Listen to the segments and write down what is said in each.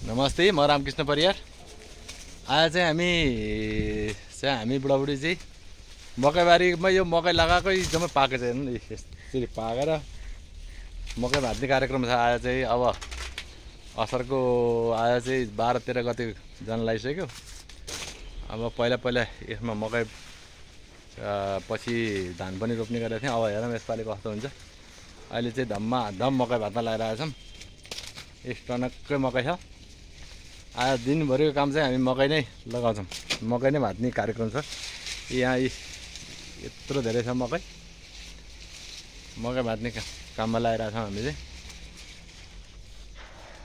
नमस्ते, म रामकृष्ण परियार। आज चाहिँ हामी बुढाबुढी चाहिँ मकैबारीमा यो मकै लगाएकै जम्मै पाकेको छैन नि, यसरी पाकेर मकै भाँच्ने कार्यक्रम छ। आज चाहिँ अब असारको आज चाहिँ 12-13 गते जान लागिसक्यो। अब पहिला यसमा मकै पछि धान पनि रोप्ने गरेको थिएँ। अब हेरौँ यसपालि कस्तो हुन्छ। अहिले चाहिँ धम मकै भाँच्न लगाइरहेको छौँ। यस टनक्कै मकै छ। आज दिनभरिको काम चाहिँ हामी मकै नै लगाउँछौँ, मकै नै भाँच्ने कार्यक्रम छ। यहाँ यत्रो धेरै छ मकै भाँच्ने काममा लगाइरहेको छौँ हामी चाहिँ।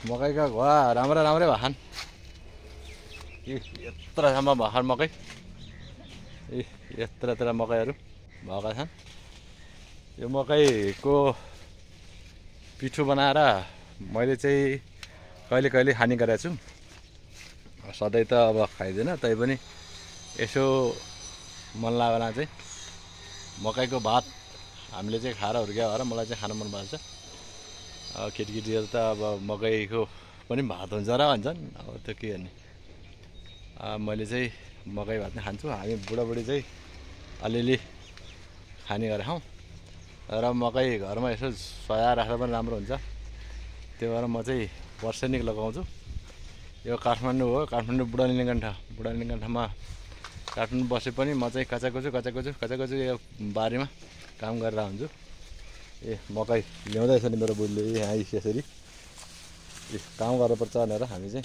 मकैका घुवा राम्रै भएछन्। यत्रोसम्म भर्खर मकै यत्रो मकैहरू भएका छन्। यो मकैको पिठो बनाएर मैले चाहिँ कहिले खाने गरेको छु। सधैँ त अब खाइदिनँ, तैपनि यसो मन लागेन चाहिँ मकैको भात हामीले चाहिँ खाएर हुर्क्या भएर मलाई चाहिँ खान मन भएको छ। अब केटीकेटीहरू त अब मकैको पनि भात हुन्छ र भन्छन्। अब त्यो के गर्ने। मैले चाहिँ मकै भात नै खान्छु। हामी बुढाबुढी चाहिँ अलिअलि खाने गरेका छौँ र मकै घरमा यसो सजाएर राख्दा पनि राम्रो हुन्छ। त्यो भएर म चाहिँ वर्षेनिक लगाउँछु। यो काठमाडौँ हो, काठमाडौँ बुढानीलकण्ठमा काठमाडौँ बसे पनि म चाहिँ कचाकचु यो बारीमा काम गरेर हुन्छु। मकै ल्याउँदैछ नि मेरो बुढीले यहाँ यसरी काम गर्नुपर्छ भनेर हामी चाहिँ।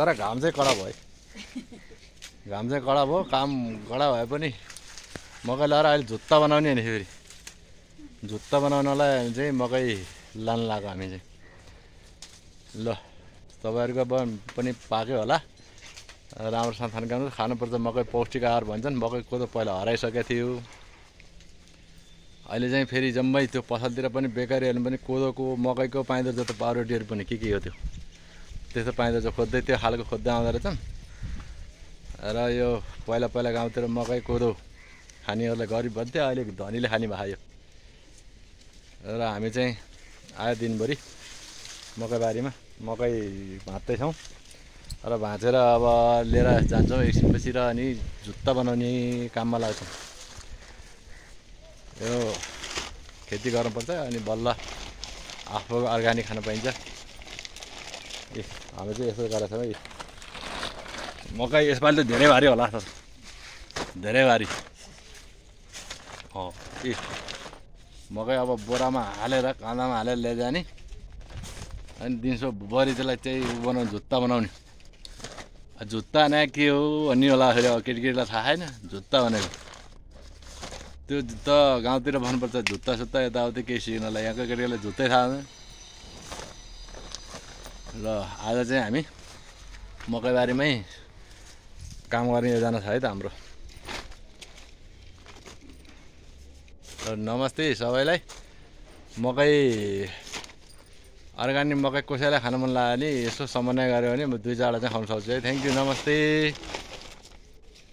तर घाम चाहिँ कडा भयो, काम कडा भए पनि मकै लगाएर अहिले जुत्ता बनाउने नि। फेरि जुत्ता बनाउनलाई चाहिँ मकै लान लाग्यो हामी चाहिँ। ल तपाईँहरूको पनि पाक्यो होला, राम्रोसँग खानुपर्छ। मकै पौष्टिक आहार भन्छन्। मकैको त पहिला हराइसकेको थियो। अहिले चाहिँ फेरि जम्मै त्यो पसलतिर पनि बेकारीहरू पनि कोदोको मकैको पाइँदो जस्तो पाउरोटीहरू पनि के हो त्यो त्यस्तो पाइँदो जो खोज्दै त्यो खालको खोज्दै आउँदो रहेछन्। र यो पहिला गाउँतिर मकै कोदो खानेहरूलाई गरिब भन्थ्यो, अहिले धनीले खाने भयो। र हामी चाहिँ आयो दिनभरि मकैबारीमा मकै भाँच्दैछौँ र भाँचेर अब लिएर जान्छौँ एकछिनपछि र अनि जुत्ता बनाउने काममा लाग्छौँ। यो खेती गर्नुपर्छ अनि बल्ल आफू अर्ग्यानिक खान पाइन्छ। हामी चाहिँ यसो गरेको छौँ। मकै यसपालि त धेरै भारी होला, धेरै भारी। मकै अब बोरामा हालेर काँदामा हालेर लैजाने अनि दिउँसोभरि त्यसलाई चाहिँ बनाउने जुत्ता बनाउने। जुत्ता नै के हो भन्ने होला फेरि अब केटीकेटीलाई थाहा छैन जुत्ता भनेको। त्यो जुत्ता गाउँतिर भन्नुपर्छ जुत्ता यताउति केही सिक्नलाई। यहाँको केटीहरूलाई जुत्तै थाहा हुँदैन। र आज चाहिँ हामी मकैबारीमै काम गर्ने योजना छ है त हाम्रो। र नमस्ते सबैलाई। मकै अर्ग्यानिक मकै कसैलाई खान मन लाग्यो भने यसो समन्वय गऱ्यो भने म 2-4 चाहिँ खान सक्छु है। थ्याङ्क यू, नमस्ते।